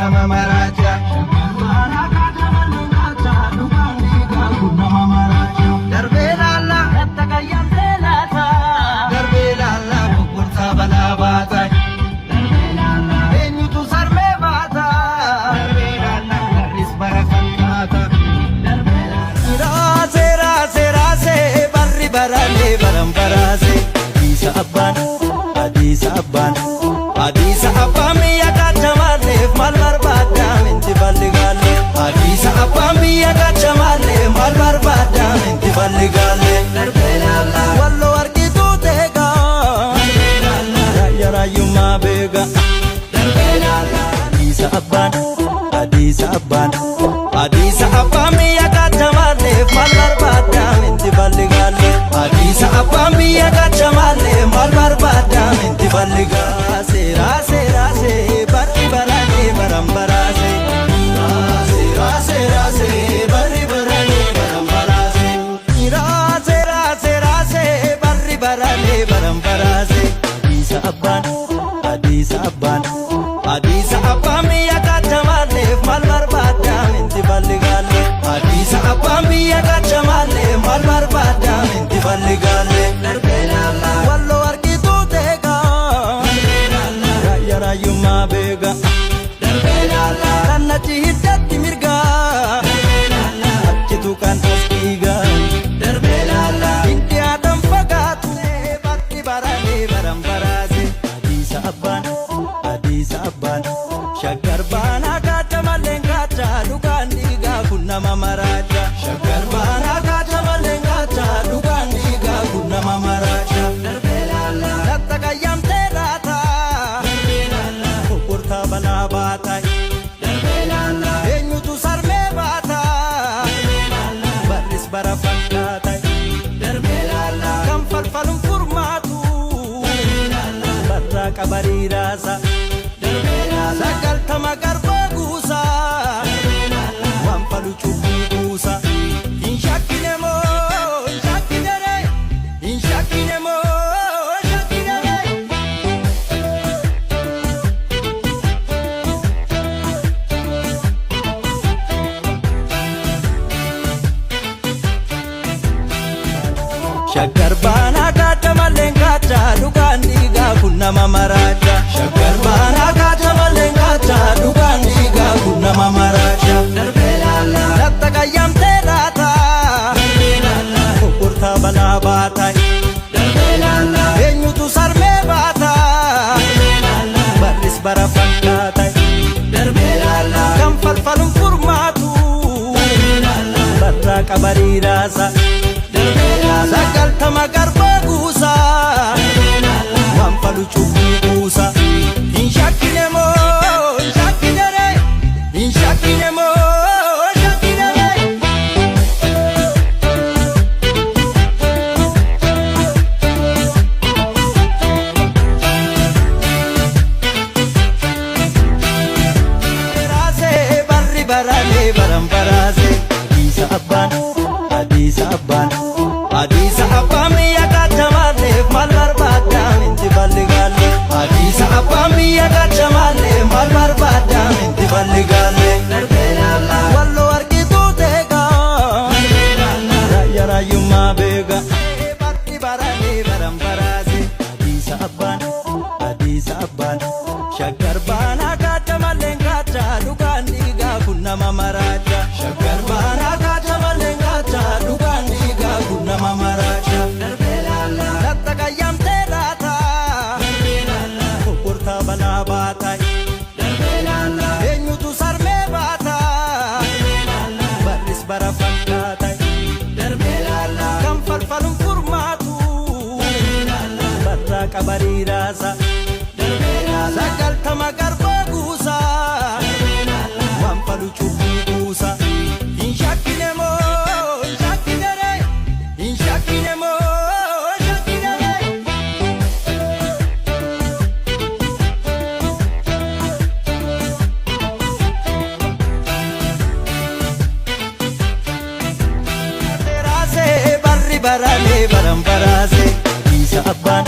nama maraacha. Darbee laallaa darbee laallaa gurgurtaa balaa baata. Eenyutu sarmee baata? Barris bara fakkaata. Raasee raasee raasee barri baraalee baran baraasee. Hadiisa abbaan hadiisa abbaan hadiisa abbaan biyya kaachamaalleef maal barbaadda minti balli gaalle. Hadiisa abbaan biyya kaachamaalleef maal barbaadda minti balli gaalle. Walloo argituu teegaa raayyaa raayyummaa beekaa. Hadiisa abbaan hadiisa abbaan hadiisa abbaan biyya kaachamaalleef maal barbaadda minti balli gaalle. Hadiisa abbaan biyya kaachamaalleef maal barbaadda minti balli gaase raase raase barri baraanee baran baraase. Raase raase raase barri baraanee baran baraase. Raase raase raase barri baraanee baran baraase. Hadiisa abbaan hadiisa abbaan hadiisa abbaan biyya kaachamaalleef maal barbaadda minti balli gaalle. Hadiisa abbaan biyya kaachamaalleef maal barbaadda minti balli gaalle. Walloo argituu teegaa raayyaa raayyummaa beekaa. Rannachi hiddatti mirgaa achitu kan as dhiigaa. Hindi aadaan fagaatu barri baraalee baran baraase. Hadiisa abbaan hadiisa abbaan shaggar baanaa kaacha malleen kaacha dhugaan dhiigaa kun nama maraacha. Shaggar baanaa kaacha malleen kaacha dhugaan dhiigaa kun nama maraacha. Latta qayyamtee laata gurgurtaa balaa baata. Eenyutu sarmee baata? Barris bara fakkaata. Kan falfaluun furmaatu barraa qabarii raasa. Sagaltama garbaa guusa waan falu cubbuu buusa. Hin shakkine moo hin shakkine ree hin shakkine moo hin shakkine ree. Shaggar baanaa kaacha malleen kaacha dhugaan dhiigaa kun nama maraacha. Shaggar baanaa kaacha malleen kaacha dhugaan dhiigaa kun nama maraacha. Latta qayyamtee laata gurgurtaa balaa baata. Eenyutu sarmee baata? Barris bara fakkaata. Kan falfaluun furmaatu barraa qabarii raasa. Sagaltama garbaa guusa waan falu cubbuu buusa. Hin shakkine moo hin shakkine ree hin shakkine moo hin shakkine ree. Raasee barri baraalee baran baraase. Hadiisa abbaan hadiisa abbaan hadiisa abbaan biyya kaachamaalleef maal barbaadda minti balli gaalle. Hadiisa abbaan biyya kaachamaalleef maal barbaadda minti balli gaalle. Walloo argituu teegaa raayyaa raayyummaa beekaa. Barri baraalee baran baraase. Hadiisa abbaan hadiisa abbaan shaggar baanaa kaacha malleen kaacha dhugaan dhiigaa kun nama maraacha. Shaggar baanaa kaacha malleen kaacha dhugaan dhiigaa kun nama maraacha. Latta qayyamtee laata gurgurtaa balaa baata. Eenyutu sarmee baata? Barris bara fakkaata. Kan falfaluun furmaatu barraa qabarii raasa. Sagaltama garbaa guusa waan falu cubbuu buusa. Hin shakkine moo hin shakkine ree hin shakkine moo hin shakkine ree. Raasee barri baraalee baran baraase. Hadiisa abbaan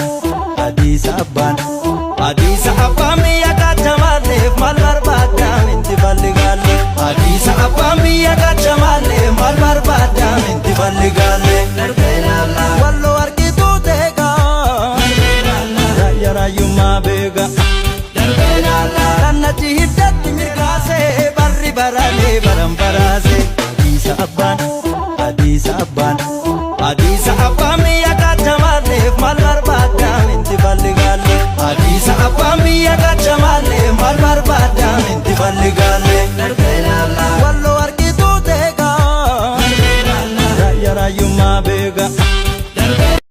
hadiisa abbaan hadiisa abbaan biyya kaachamaalleef maal barbaadda minti falligaalle. Walloo argituu teegaa raayyaa raayyummaa beeka. Kannachi hiddatti mirgaasee barri baraalee baran baraase. Hadiisa abbaan, hadiisa abbaan, hadiisa abbaan biyya kaachamaalleef maal barbaadda inti falligaalle. Hadiisa abbaan biyya kaachamaalleef maal barbaadda inti falligaalle. Walloo argituu teegaa raayyaa raayyummaa beeka.